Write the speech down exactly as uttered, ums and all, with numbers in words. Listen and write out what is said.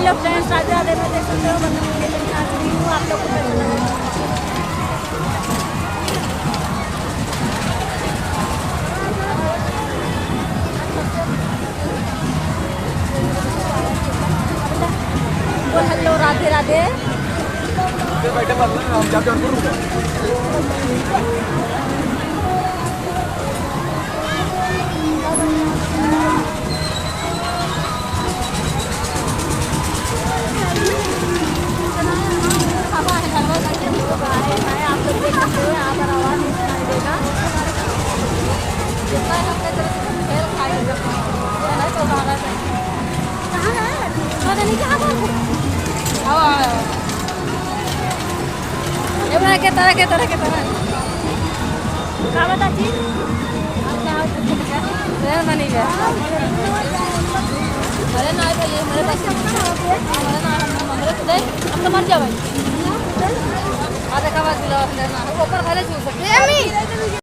हेलो फ्रेंड्स, राधे राधे। मैं देख सकते हो, बंद के साथ भी हूँ। आप लोग को कैसा लगा? बोल हेलो, राधे राधे। ए बा, के तरह, के तरह, के तरह। का बता जी? अरे ना भाई, ये हमारे पास, हमारे ना, हम, हम, हमारे खुद है, हम तो मर जाओ भाई। आधा का बात दिला, ऊपर भले छू सकते।